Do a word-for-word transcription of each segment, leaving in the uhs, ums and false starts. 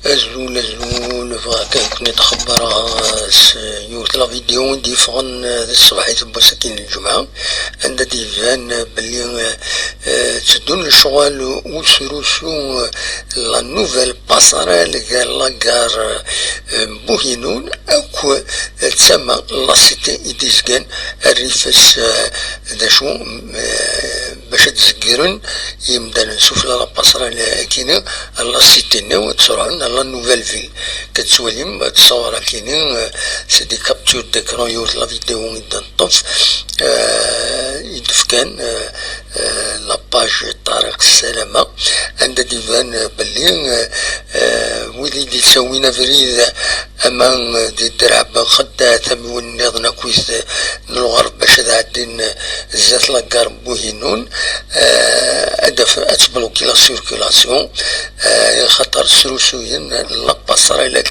Azul, azul, bɣiɣ kan ad ken-id-xebbreɣ s yiwet la vidéo i d-yeffɣen d ṣṣbeḥ n wass-agi n lǧemɛa, anda d-iban belli, eh, tteddun lecɣal usrusu, eh, la nouvelle passerelle gar la gare, eh, Buhinun akk d tama la cité i d-izgan rrif-s, eh, d acu, eh, bac ad d-zeggren yimdanen sufella la passerelle-agi, ar la cité-nni, ad ttruḥun ar la nouvelle ville. Ad tettwalim, ad tṣawar akini, eh, c'est des captures d'écran, yiwet la vidéo i d-neṭṭef, eh, i d-fkan, eh, eh, la page Ṭariq Ssalama, anda d-iban, eh, belli, eh, eh, wid i d-ittawin abrid ama, eh, di Draɛ Ben Xeddɛet, am win nniḍen akkit, eh, n lɣerb bac ad ɛeddin, eh, zdat la gare Buhinun, eh, ad af-, ad tbloki la circulation, eh, xaṭer srusuyen la passerelle-agi.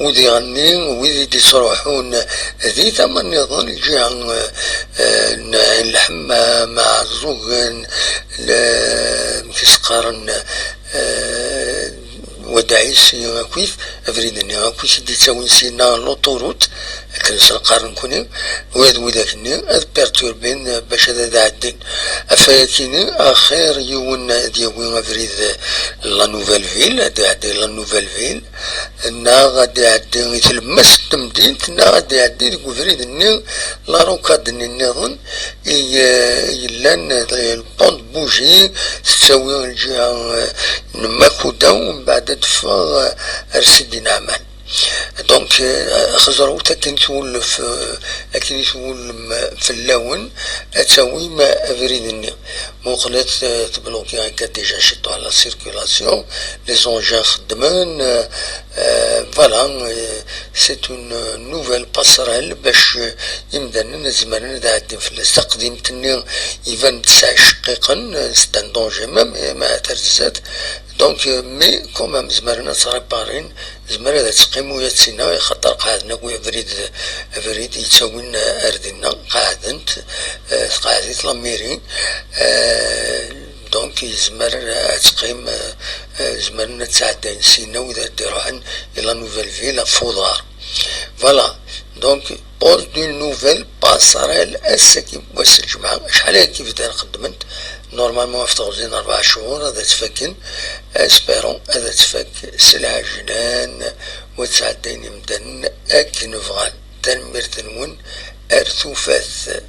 U diɣenni, wid i d-ittruḥun di tama nniḍen, lǧiha, eh, eh, n Ɛin Lḥemmam, Ɛeẓẓugen, l-, amek i s-qqaren, eh, Wad Ɛisi akkit, abrid-nni akkit i d-ittawin syenna l'autoroute, akken s-neqqar nekkni, wid, widak-nni ad perturbin bac ad, ad ɛeddin. Ɣef wayakini, axir yiwen ad yawi abrid la nouvelle ville, ad iɛeddi la nouvelle ville, neɣ ad iɛeddi i tlemmast n temdint, neɣ ad iɛeddi deg ubrid-nni, la rocade-nni nniḍen i, eh, yellan, eh, le pont de Bougie, tettawi lǧiha, eh, n Makuda, u mbeɛd ad teffeɣ, eh, ar Sidi Neɛman. Donc, eh, xeẓrewt akken twulef, eh, akken i twulem fell-awen, ad tawim abrid-nni. Muqlet, eh, tebloki akka déjà chez toi la circulation, les engins xeddmen, eh, eh, voilà, eh, c'est une nouvelle passerelle bac, eh, imdanen ad zemren ad ɛeddin fell-as. Taqdimt-nni iban tesɛa iceqqiqen, eh, c'est un danger même, eh, ma terza-t. Donc, eh, mais quand même, zemren ad tt-réparin, zemren ad teqqim u ad tt-ineɣ, xaṭer qeɛden akk abrid, abrid yettawin, eh, ar dinna, qeɛden-t, eh, tqeɛd-it la mairie, eh, donc yezmer ad teqqim, eh, eh, zemren ad ttɛeddayen syenna wid ad d-iruḥen i la nouvelle ville ɣef uḍar. Voilà, donc, pose d'une nouvelle passerelle ass-agi n wass n lǧemɛa, acḥal aya i bdan xeddment, normalement ɣef teɣzi n rebɛa cchur ad tt-faken, espérons ad tt-fak s lɛejlan, u ad ttɛeddayen imdanen akken bɣan. Tanemmirt-nwen, ar tufat.